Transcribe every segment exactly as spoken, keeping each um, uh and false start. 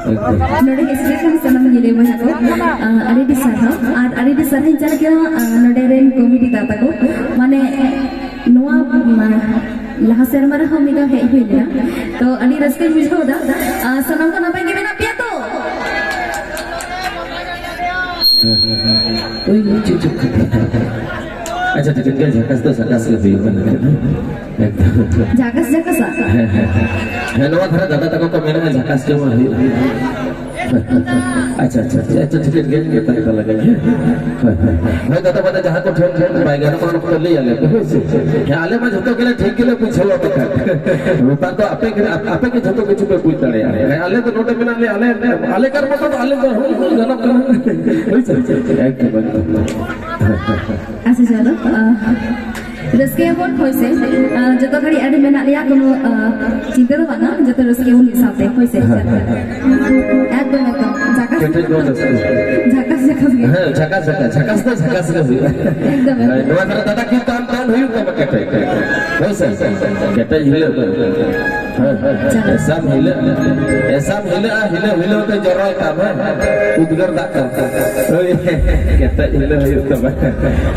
ᱱᱚᱰᱮ ᱦᱮᱡ ᱥᱮᱴᱮᱨ ᱟᱠᱟᱱ ᱥᱟᱱᱟᱢ ᱧᱮᱞᱮ ᱵᱚᱭᱦᱟ ᱠᱚ, ᱟᱹᱰᱤ ᱟᱹᱰᱤ ᱥᱟᱨᱦᱟᱣ᱾ ᱟᱨ ᱟᱹᱰᱤ ᱟᱹᱰᱤ ᱥᱟᱨᱦᱟᱣ ᱤᱧ ᱪᱟᱞ ᱠᱮᱫᱟ ᱱᱚᱰᱮ ᱨᱮᱱ ᱠᱚᱢᱤᱴᱤ ᱫᱟ ᱛᱟᱠᱚ᱾ ᱢᱟᱱᱮ ᱱᱚᱣᱟ ᱞᱟᱦᱟ ᱥᱮᱨᱢᱟ ᱨᱮᱦᱚᱸ ᱢᱤᱫ ᱫᱷᱟᱣ ᱦᱮᱡ ᱦᱩᱭ ᱞᱮᱱᱟ᱾ ᱛᱚ ᱟᱹᱰᱤ ᱨᱟᱹᱥᱠᱟᱹᱧ ᱵᱩᱡᱷᱟᱹᱣ ᱮᱫᱟ᱾ ᱥᱟᱱᱟᱢ ᱠᱚ ᱱᱟᱯᱟᱭ ᱜᱮ ᱢᱮᱱᱟᱜ ᱯᱮᱭᱟ ᱛᱚ? ᱳᱭ ᱪᱩᱯ ᱪᱩᱯ᱾ ᱟᱪᱪᱷᱟ, ᱴᱷᱤᱠ ᱜᱮᱭᱟ, ᱡᱷᱟᱠᱟᱥ ᱫᱚ ᱡᱷᱟᱠᱟᱥ ᱜᱮ ᱦᱩᱭᱩᱜ ᱠᱟᱱᱟ᱾ ᱮᱠᱫᱚᱢ᱾ ᱡᱷᱟᱠᱟᱥ ᱡᱷᱟᱠᱟᱥᱟ? ᱦᱮᱸ, ᱦᱮᱸ᱾ ᱦᱮᱸ, ᱱᱚᱣᱟ ᱫᱷᱟᱨᱮ ᱫᱟᱫᱟ ᱛᱟᱠᱚ ᱠᱚ ᱢᱮᱱᱟ, ᱡᱷᱟᱠᱟᱥ ᱡᱚᱢᱟ ᱦᱩᱭᱩᱜᱼᱟ᱾ ᱟᱪᱪᱷᱟ, ᱟᱪᱪᱷᱟ, ᱟᱪᱪᱷᱟ, ᱟᱪᱪᱷᱟ, ᱴᱷᱤᱠ ᱜᱮᱭᱟ, ᱡᱚᱛᱚ ᱜᱮ ᱛᱟᱦᱚᱞᱮ ᱜᱮ, ᱦᱮᱸ᱾ ᱦᱳᱭ, ᱦᱳᱭ, ᱦᱳᱭ᱾ ᱦᱳᱭ, ᱫᱟᱫᱟ, ᱢᱟᱱᱮ ᱡᱟᱦᱟᱸ ᱠᱚ ᱴᱷᱮᱱ ᱴᱷᱮᱱ ᱵᱟᱭ ᱜᱟᱱᱚᱜ ᱠᱟᱱᱟ, ᱚᱱᱟ ᱠᱚ ᱞᱟᱹᱭ ᱟᱞᱮ ᱯᱮ, ᱦᱳᱭ ᱥᱮ? ᱦᱮᱸ, ᱟᱞᱮ ᱢᱟ ᱡᱷᱚᱛᱚ ᱜᱮᱞᱮ ᱴᱷᱤᱠ ᱜᱮᱞᱮ ᱵᱩᱡᱷᱟᱹᱣᱟ, ᱵᱟᱠᱷᱟᱱ ᱱᱮᱛᱟᱨ ᱫᱚ ᱟᱯᱮ ᱜᱮ, ᱟᱯᱮ ᱜᱮ ᱡᱷᱚᱛᱚ ᱠᱤᱪᱷᱩ ᱯᱮ ᱵᱩᱡᱽ ᱫᱟᱲᱮᱭᱟᱜᱼᱟ᱾ ᱦᱮᱸ, ᱟᱞᱮ ᱫᱚ ᱱᱚᱰᱮ ᱢᱮᱱᱟᱜ ᱞᱮᱭᱟ, ᱟᱞᱮ, ᱟᱞᱮ ᱠᱟᱨ ᱢᱚᱛᱚ ᱫᱚ ᱟᱞᱮ ᱫᱚ, ᱦᱳᱭ, ᱜᱟᱱᱚᱜ ᱠᱟᱱᱟ᱾ ᱦᱳᱭ ᱥᱮ? ᱮᱠᱫᱚᱢ, ᱮᱠᱫᱚᱢ᱾ ᱟᱪᱪᱷᱟ, ᱪᱚᱞᱚ, ᱟᱦ, ᱨᱟᱹᱥᱠᱟᱹᱭᱟᱵᱚᱱ, ᱦᱳᱭ ᱥᱮ? ᱟᱦ, ᱡᱚᱛᱚ ᱜᱷᱟᱹᱲᱤᱡ ᱟᱹᱰᱤ ᱢᱮᱱᱟᱜ ᱞᱮᱭᱟ, ᱠᱳᱱᱳ, ᱟᱦ, ᱪᱤᱱᱛᱟᱹ ᱫᱚ ᱵᱟᱝᱟ, ᱡᱚᱛᱚ ᱨᱟᱹᱥᱠᱟᱹᱭᱟᱵᱚᱱ ᱢᱤᱫ ᱥᱟᱶᱛᱮ, ᱦᱳᱭ ᱥᱮ? ᱦᱮᱸ, ᱦᱮᱸ, ᱦᱮᱸ᱾ ᱮᱠᱫᱚᱢ, ᱮᱠᱫᱚᱢ᱾ ᱡᱷᱟᱠᱟᱥ ᱠᱮᱴᱮᱡ ᱜᱚᱫ ᱟᱥᱮ? ᱡᱷᱟᱠᱟᱥ, ᱡᱷᱟᱠᱟᱥ ᱜᱮ᱾ ᱦᱮᱸ, ᱡᱷᱟᱠᱟᱥ, ᱡᱷᱟᱠᱟᱥ᱾ ᱡᱷᱟᱠᱟᱥ ᱫᱚ ᱡᱷᱟᱠᱟᱥ ᱜᱮ ᱦᱩᱭᱩᱜᱼᱟ᱾ ᱮᱠᱫᱚᱢ, ᱮᱠᱫᱚᱢ᱾ ᱦᱳᱭ, ᱱᱚᱣᱟ ᱫᱷᱟᱨᱮ ᱫᱟᱫᱟ ᱠᱤ ᱛᱟᱢ ᱛᱟᱢ ᱦᱩᱭᱩᱜ ᱛᱟᱢᱟ ᱠᱮᱴᱮᱡ᱾ ᱦᱳᱭ ᱥᱮ? ᱠᱮᱴᱮᱡ ᱦᱤᱞᱟᱹᱜ ᱢᱮ᱾ ᱦᱮᱸ, ᱦᱮᱸ᱾ ᱡᱷᱟᱠᱟᱥ᱾ ᱮᱥᱟᱢ ᱦᱤᱞᱟᱹᱜ, ᱮᱥᱟᱢ ᱦᱤᱞᱟᱹᱜᱼᱟ, ᱦᱤᱞᱟᱹᱜ, ᱦᱤᱞᱟᱹᱜ ᱛᱮ ᱡᱚᱨᱚᱭ ᱛᱟᱢ, ᱦᱮᱸ? ᱩᱫᱽᱜᱟᱹᱨ ᱫᱟᱜ ᱛᱟᱢ᱾ ᱦᱳᱭ, ᱠᱮᱴᱮᱡ ᱦᱤᱞᱟᱹᱜ ᱦᱩᱭᱩᱜ ᱛᱟᱢᱟ᱾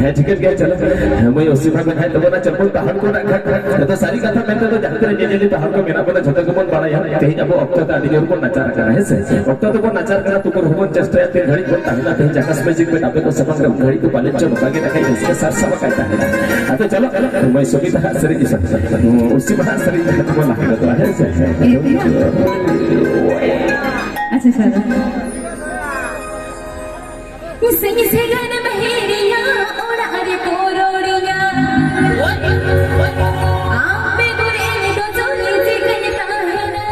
ᱦᱮᱸ, ᱴᱷᱤᱠᱟᱹᱱ ᱜᱮᱭᱟ, ᱪᱚᱞᱚ᱾ ᱦᱮᱸ, ᱢᱟᱹᱭ ᱚᱥᱤᱢᱟ ᱢᱮᱱᱟᱭ ᱛᱟᱵᱚᱱᱟ, ᱪᱮᱫ ᱵᱚᱱ ᱛᱟᱦᱮᱱ ᱠᱚ ᱱᱟᱜ ᱠᱷᱟᱱ᱾ ᱟᱫᱚ ᱥᱟᱹᱨᱤ ᱠᱟᱛᱷᱟ ᱢᱮᱱᱛᱮ ᱫᱚ ᱡᱟᱦᱟᱸ ᱛᱤᱱᱟᱹᱜ ᱧᱮᱧᱮᱞᱤᱭᱟᱹ ᱛᱟᱦᱮᱱ ᱠᱚ ᱢᱮᱱᱟᱜ ᱵᱚᱱᱟ, ᱡᱷᱚᱛᱚ ᱜᱮᱵᱚᱱ ᱵᱟᱲᱟᱭᱟ, ᱛᱮᱦᱮᱧ ᱟᱵᱚ ᱚᱠᱛᱚ ᱛᱮ ᱟᱹᱰᱤ ᱡᱳᱨ ᱵᱚᱱ ᱱᱟᱪᱟᱨ ᱟᱠᱟᱱᱟ, ᱦᱮᱸ ᱥᱮ? ᱚᱠᱛᱚ ᱛᱮᱵᱚᱱ ᱱᱟᱪᱟᱨ ᱠᱟᱱᱟ, ᱛᱩᱠᱟᱹᱨ ᱦᱚᱸᱵᱚᱱ ᱪᱮᱥᱴᱟᱭᱟ, ᱛᱤᱱ ᱜᱷᱟᱹᱲᱤᱡ ᱵᱚᱱ ᱛᱟᱦᱮᱱᱟ, ᱛᱮᱦᱮᱧ ᱡᱷᱟᱠᱟᱥ ᱢᱟᱹᱡᱷᱤ ᱠᱚ ᱟᱯᱮ ᱠᱚ ᱥᱟᱢᱟᱝ ᱨᱮ ᱩᱱ ᱜᱷᱟᱹᱲᱤᱡ ᱫᱚ ᱯᱟᱞᱮᱱ ᱪᱚ ᱱᱚᱝᱠᱟ ᱜᱮ ᱱᱟᱠᱷᱟᱡ ᱨᱟᱹᱥᱠᱟᱹ ᱥᱟᱨ ᱥᱟᱵ ᱟᱠᱟᱫ ᱛᱟᱦᱮᱱᱟ᱾ ᱟᱫᱚ ᱪᱚᱞᱚ, ᱢᱟᱹᱭ ᱥᱚᱵᱤᱛᱟ ᱦᱟᱸᱜ ᱥᱮᱨᱮᱧ ᱤᱥᱤᱱ᱾ ᱚᱥᱤᱢᱟ ᱦᱟᱸᱜ ᱥᱮᱨᱮᱧ ᱛᱟᱵᱚᱱ ᱞᱟᱦᱟ ᱜᱚᱫᱚᱜᱼᱟ, ᱦᱮᱸ ᱥᱮ? ᱟᱪᱪᱷᱟ, ᱟᱪᱪᱷᱟ᱾ ᱥᱮᱸᱜᱮᱞ ᱥᱮᱸᱜᱮᱞ ᱵᱟᱹᱦᱤᱨᱤᱭᱟ ᱚᱲᱟᱜ ᱨᱮ ᱠᱚ ᱨᱚᱲᱤᱭᱟ᱾ ᱟᱢ ᱵᱮᱜᱚᱨ ᱤᱧ ᱫᱚ ᱡᱚᱞᱤ ᱪᱤᱠᱟᱹᱧ ᱛᱟᱦᱮᱱᱟ?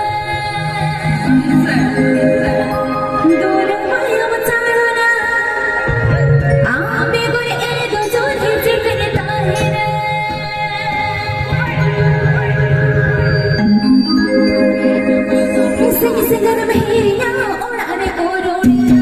ᱫᱩᱞ ᱢᱟᱭᱟᱢ ᱪᱟᱲᱚᱱᱟ᱾ ᱟᱢ ᱵᱮᱜᱚᱨ ᱤᱧ ᱫᱚ ᱡᱚᱞᱤ ᱪᱤᱠᱟᱹᱧ ᱛᱟᱦᱮᱱᱟ? ᱥᱮᱸᱜᱮᱞ ᱥᱮᱸᱜᱮᱞ ᱵᱟᱹᱦᱤᱨᱤᱭᱟ ᱚᱲᱟᱜ ᱨᱮ ᱠᱚ ᱨᱚᱲᱤᱭᱟ᱾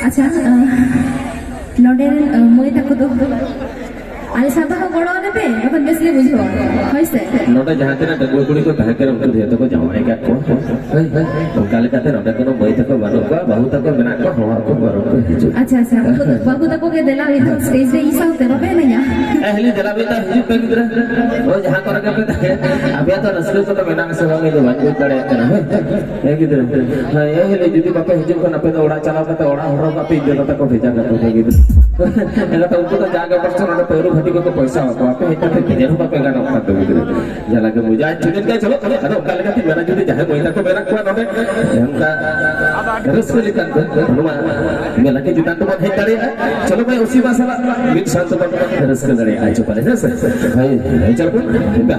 ᱟᱪᱪᱷᱟ, ᱟᱸ, ᱱᱚᱰᱮ ᱨᱮᱱ, ᱟᱸ, ᱢᱟᱹᱭ ᱛᱟᱠᱚ ᱫᱚ ᱟᱞᱮ ᱥᱟᱶᱛᱮ ᱠᱚ ᱜᱚᱲᱚ ᱟᱞᱮ ᱯᱮ, ᱮᱱᱠᱷᱟᱱ ᱵᱮᱥ ᱞᱮ ᱵᱩᱡᱷᱟᱹᱣᱟ, ᱦᱳᱭ ᱥᱮ? ᱱᱚᱰᱮ ᱡᱟᱦᱟᱸ ᱛᱤᱱᱟᱹᱜ ᱰᱟᱺᱜᱩᱣᱟᱹ ᱠᱩᱲᱤ ᱠᱚ ᱛᱟᱦᱮᱸ ᱠᱟᱱᱟ, ᱩᱱᱠᱩ ᱫᱚ ᱡᱚᱛᱚ ᱠᱚ ᱡᱟᱶᱟᱭ ᱟᱠᱟᱫ ᱠᱚᱣᱟ᱾ ᱦᱳᱭ, ᱦᱳᱭ᱾ ᱚᱱᱠᱟ ᱞᱮᱠᱟᱛᱮ ᱱᱚᱰᱮ ᱠᱳᱱᱳ ᱢᱟᱹᱭ ᱛᱟᱠᱚ ᱵᱟᱹᱱᱩᱜ ᱠᱚᱣᱟ, ᱵᱟᱹᱦᱩ ᱛᱟᱠᱚ ᱢᱮᱱᱟᱜ ᱠᱚᱣᱟ, ᱦᱚᱦᱚ ᱟᱠᱚ ᱵᱚᱨᱚᱝ ᱠᱚ ᱦᱤᱡᱩᱜ᱾ ᱟᱪᱪᱷᱟ, ᱟᱪᱪᱷᱟ, ᱩᱱᱠᱩ ᱫᱚ, ᱵᱟᱹᱵᱩ ᱛᱟᱠᱚ ᱜᱮ ᱫᱮᱞᱟ ᱢᱤᱫ ᱫᱷᱟᱣ ᱥᱴᱮᱡ ᱨᱮ ᱤᱧ ᱥᱟᱶᱛᱮ ᱵᱟᱯᱮ ᱮᱱᱮᱡᱟ? ᱦᱮᱸ, ᱦᱤᱞᱤ ᱫᱮᱞᱟ ᱢᱤᱫ ᱫᱷᱟᱣ ᱦᱤᱡᱩᱜ ᱯᱮ ᱜᱤᱫᱽᱨᱟᱹ᱾ ᱳᱭ ᱡᱟᱦᱟᱸ ᱠᱚᱨᱮ ᱜᱮᱯᱮ ᱛᱟᱦᱮᱸ, ᱟᱯᱮᱭᱟᱜ ᱫᱚ ᱨᱟᱹᱥᱠᱟᱹ ᱠᱚᱫᱚ ᱢᱮᱱᱟᱜ ᱟᱥᱮ ᱵᱟᱝ, ᱤᱧ ᱫᱚ ᱵᱟᱹᱧ ᱵᱩᱡᱽ ᱫᱟᱲᱮᱭᱟᱜ ᱠᱟᱱᱟ᱾ ᱦᱮᱸ, ᱦᱮᱸ ᱜᱤᱫᱽᱨᱟᱹ, ᱦᱮᱸ, ᱮ ᱦᱤᱞᱤ ᱡᱩᱫᱤ ᱵᱟᱯᱮ ᱦᱤᱡᱩᱜ ᱠᱷᱟᱱ ᱟᱯᱮ ᱫᱚ ᱚᱲᱟᱜ ᱪᱟᱞᱟᱣ ᱠᱟᱛᱮ ᱚᱲᱟᱜ ᱦᱚᱲ ᱦᱚᱸ ᱵᱟᱯᱮ ᱤᱫᱤ ᱠᱟᱛᱟ ᱠᱚ ᱵᱷᱮᱡᱟ ᱠᱟᱠᱚ ᱜᱤᱫᱽᱨᱟᱹ᱾ ᱮᱱᱠᱷᱟᱱ ᱩᱱᱠᱩ ᱫᱚ ᱡᱟᱜᱮ ᱯᱟᱨᱥᱮ ᱱᱚᱰᱮ ᱯᱟᱹᱣᱨᱟᱹ ᱵᱷᱟᱹᱴᱤ ᱠᱚᱠᱚ ᱯᱚᱭᱥᱟ ᱟᱠᱚᱣᱟ, ᱟᱯᱮ ᱦᱮᱡ ᱠᱟᱛᱮ ᱧᱮᱧᱮᱞ ᱦᱚᱸ ᱵᱟᱯᱮ ᱜᱟᱱᱚᱜ ᱠᱟᱱ ᱫᱚ ᱜᱤᱫᱽᱨᱟᱹ᱾ ᱡᱟᱦᱟᱸ ᱞᱮᱠᱟ ᱵᱩᱡᱷᱟᱹᱜᱼᱟ, ᱴᱷᱤᱠᱟᱹᱱ ᱜᱮᱭᱟ, ᱪᱚᱞᱚ᱾ ᱟᱫᱚ ᱚᱱᱠᱟ ᱞᱮᱠᱟᱛᱮ ᱢᱮᱱᱟ, ᱡᱩᱫᱤ ᱡᱟᱦᱟᱸᱭ ᱢᱟᱹᱭ ᱛᱟᱠᱚ ᱢᱮᱱᱟᱜ ᱠᱚᱣᱟ ᱱᱚᱰᱮ, ᱚᱱᱠᱟ ᱨᱟᱹᱥᱠᱟᱹ ᱞᱮᱠᱟᱱ ᱠᱚ ᱱᱚᱣᱟ ᱢᱮᱞᱟ ᱠᱮ ᱪᱮᱛᱟᱱ ᱛᱮᱵᱚᱱ ᱦᱮᱡ ᱫᱟᱲᱮᱭᱟᱜᱼᱟ᱾ ᱪᱚᱞᱚ ᱵᱷᱟᱭ, ᱚᱥᱤᱢᱟ ᱥᱟᱞᱟᱜ ᱢᱤᱫ ᱥᱟᱶ ᱛᱮᱵᱚᱱ ᱨᱟᱹᱥᱠᱟᱹ ᱫᱟᱲᱮᱭᱟᱜᱼᱟ᱾ ᱪᱚ ᱯᱟᱞᱮ, ᱦᱮᱸ ᱥᱮ? ᱦᱳᱭ, ᱦᱳᱭ, ᱪᱚᱞᱚ ᱵᱚᱱ᱾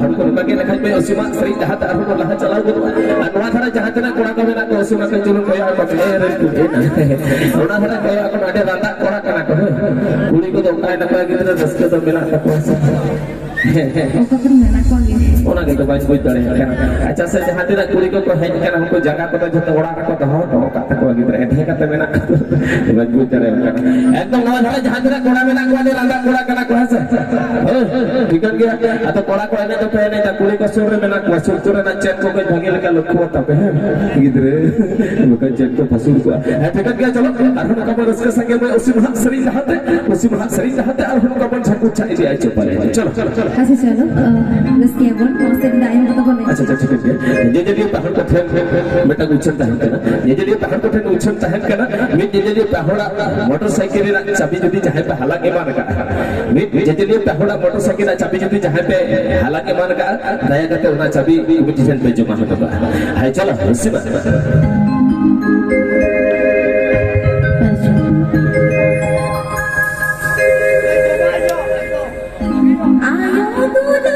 ᱦᱚᱲ ᱠᱚ ᱱᱚᱝᱠᱟ ᱜᱮ ᱞᱮᱠᱷᱟᱡ ᱯᱮ, ᱚᱥᱤᱢᱟ ᱥᱮᱨᱮᱧ ᱰᱟᱦᱟᱨ ᱛᱮ ᱟᱨᱦᱚᱸ ᱵᱚᱱ ᱞᱟᱦᱟ ᱪᱟᱞᱟᱣ ᱜᱚᱫᱚᱜᱼᱟ᱾ ᱟᱨ ᱱᱚᱣᱟ ᱫᱷᱟᱨᱟ ᱡᱟᱦᱟᱸ ᱛᱤᱱᱟᱹᱜ ᱠᱚᱲᱟ ᱠᱚ ᱢᱮᱱᱟᱜ ᱠᱚᱣᱟ, ᱚᱥᱤᱢᱟ ᱠᱚ ᱪᱩᱞᱩᱝ ᱠᱚᱭᱚᱜ ᱟᱠᱚ ᱢᱮ, ᱮ ᱨᱮ ᱠᱩᱲᱤ᱾ ᱚᱱᱟ ᱫᱷᱟᱨᱟ ᱠᱚᱭᱚᱜ ᱟᱠᱚ ᱢᱮ, ᱟᱹᱰᱤ ᱨᱟᱸᱫᱟᱜ ᱠᱚᱲᱟ ᱠᱟᱱᱟ ᱠᱚ, ᱦᱮᱸ᱾ ᱠᱩᱲᱤ ᱠᱚᱫᱚ ᱚᱠᱟᱭ ᱱᱟᱯᱟᱭ ᱜᱤᱫᱽᱨᱟᱹ ᱨᱟᱹᱥᱠᱟᱹ ᱫᱚ ᱢᱮᱱᱟᱜ ᱛᱟᱠᱚᱣᱟ ᱥᱮ? ᱚᱠᱟ ᱠᱚᱨᱮ ᱢᱮᱱᱟᱜ ᱠᱚᱣᱟ ᱜᱮ᱾ ᱚᱱᱟ ᱜᱮᱛᱚ ᱵᱟᱹᱧ ᱵᱩᱡᱽ ᱫᱟᱲᱮᱭᱟᱜ ᱠᱟᱱᱟ᱾ ᱟᱪᱪᱷᱟ ᱥᱮ, ᱡᱟᱦᱟᱸ ᱛᱤᱱᱟᱹᱜ ᱠᱩᱲᱤ ᱠᱚᱠᱚ ᱦᱮᱡ ᱠᱟᱱᱟ, ᱩᱱᱠᱩ ᱡᱟᱸᱜᱟ ᱠᱚᱫᱚ ᱡᱷᱚᱛᱚ ᱚᱲᱟᱜ ᱨᱮᱠᱚ ᱫᱚᱦᱚ ᱦᱚᱴᱚ ᱟᱠᱟᱫ ᱛᱟᱠᱚᱣᱟ ᱜᱤᱫᱽᱨᱟᱹ, ᱮᱰᱷᱮ ᱠᱟᱛᱮ ᱢᱮᱱᱟᱜ ᱠᱚᱣᱟ᱾ ᱵᱟᱹᱧ ᱵᱩᱡᱽ ᱫᱟᱲᱮᱭᱟᱜ ᱠᱟᱱᱟ᱾ ᱮᱠᱫᱚᱢ ᱱᱚᱣᱟ ᱫᱷᱟᱨᱮ ᱡᱟᱦᱟᱸ ᱛᱤᱱᱟᱹᱜ ᱠᱚᱲᱟ ᱢᱮᱱᱟᱜ ᱠᱚᱣᱟ, ᱟᱹᱰᱤ ᱨᱟᱸᱫᱟ ᱠᱚᱲᱟ ᱠᱟᱱᱟ ᱠᱚ, ᱦᱮᱸ ᱥᱮ? ᱦᱳᱭ, ᱴᱷᱤᱠᱟᱹᱱ ᱜᱮᱭᱟ᱾ ᱟᱫᱚ ᱠᱚᱲᱟ ᱠᱚ ᱮᱱᱮᱡ ᱫᱚᱯᱮ ᱮᱱᱮᱡ ᱫᱟ, ᱠᱩᱲᱤ ᱠᱚ ᱥᱩᱨ ᱨᱮ ᱢᱮᱱᱟᱜ ᱠᱚᱣᱟ, ᱥᱩᱨ ᱠᱚᱨᱮᱱᱟᱜ ᱪᱮᱫ ᱠᱚ ᱠᱟᱹᱡ ᱵᱷᱟᱜᱮ ᱞᱮᱠᱟ ᱞᱚᱠᱠᱷᱚ ᱛᱟᱯᱮ, ᱦᱮᱸ ᱜᱤᱫᱽᱨᱟᱹ? ᱵᱟᱠᱷᱟᱱ ᱪᱮᱫ ᱠᱚ ᱯᱷᱟᱹᱥᱩᱲ ᱠᱚᱜᱼᱟ᱾ ᱦᱮᱸ, ᱴᱷᱤᱠᱟᱹᱱ ᱜᱮᱭᱟ, ᱪᱚᱞᱚ᱾ ᱟᱨᱦᱚᱸ ᱱᱚᱝᱠᱟ ᱵᱚᱱ ᱨᱟᱹᱥᱠᱟᱹ ᱥᱟᱸᱜᱮ ᱢᱟᱹᱭ ᱚᱥᱤᱢ ᱦᱟᱸᱜ ᱥᱮᱨᱮᱧ ᱞᱟᱦᱟᱛᱮ, ᱚᱥᱤᱢ ᱦᱟᱸᱜ ᱥᱮᱨᱮᱧ ᱞᱟᱦᱟᱛᱮ ᱟᱨᱦᱚᱸ ᱱᱚᱝᱠᱟ ᱵᱚᱱ ᱡᱷᱟᱹᱠᱩ ᱪᱷᱟᱜ ᱤᱫᱤᱭᱟ, ᱪᱚ ᱯᱟᱞᱮ᱾ ᱪᱚᱞᱚ᱾ ᱟᱪᱪᱷᱟ, ᱪᱚᱞᱚ, ᱟᱸ, ᱨᱟᱹᱥᱠᱟᱹᱭᱟᱵᱚᱱ, ᱢᱟᱥᱮ ᱫᱟᱭᱚᱢ ᱠᱚᱫᱚ ᱵᱚᱱ ᱮᱱᱮᱡ᱾ ᱟᱪᱪᱷᱟ, ᱟᱪᱪᱷᱟ, ᱴᱷᱤᱠ ᱜᱮᱭᱟ᱾ ᱧᱮᱧᱮᱞᱤᱭᱟᱹ ᱯᱟᱦᱴᱟ ᱠᱚᱴᱷᱮᱱ ᱢᱤᱫᱴᱟᱝ ᱩᱪᱷᱟᱹᱱ ᱛᱟᱦᱮᱱ ᱠᱟᱱᱟ᱾ ᱧᱮᱧᱮᱞᱤᱭᱟᱹ ᱯᱟᱦᱴᱟ ᱠᱚᱴᱷᱮᱱ ᱩᱪᱷᱟᱹᱱ ᱛᱟᱦᱮᱱ ᱠᱟᱱᱟ, ᱢᱤᱫ ᱧᱮᱧᱮᱞᱤᱭᱟᱹ ᱯᱟᱦᱴᱟ ᱢᱚᱴᱚᱨ ᱥᱟᱭᱠᱮᱞ ᱨᱮᱱᱟᱜ ᱪᱟᱵᱤ ᱡᱩᱫᱤ ᱡᱟᱦᱟᱸᱭ ᱯᱮ ᱦᱟᱞᱟᱝ ᱮᱢᱟᱱ ᱠᱟᱜᱼᱟ, ᱢᱤᱫ ᱧᱮᱧᱮᱞᱤᱭᱟᱹ ᱯᱟᱦᱴᱟ ᱢᱚᱴᱚᱨ ᱥᱟᱭᱠᱮᱞ ᱨᱮᱱᱟᱜ ᱪᱟᱵᱤ ᱡᱩᱫᱤ ᱡᱟᱦᱟᱸᱭ ᱯᱮ ᱦᱟᱞᱟᱝ ᱮᱢᱟᱱ ᱠᱟᱜᱼᱟ, ᱫᱟᱭᱟ ᱠᱟᱛᱮ ᱚᱱᱟ ᱪᱟᱵᱤ ᱠᱚᱢᱤᱴᱤ ᱴᱷᱮᱱ ᱯᱮ ᱡᱚᱢᱟ ᱦᱚᱴᱚ ᱠᱟᱜᱼᱟ᱾ ᱦᱟᱭ ᱪᱟᱞᱟᱜ ᱥᱤᱢᱟ᱾ ᱟᱭᱳ ᱫᱩᱞᱟᱹᱲ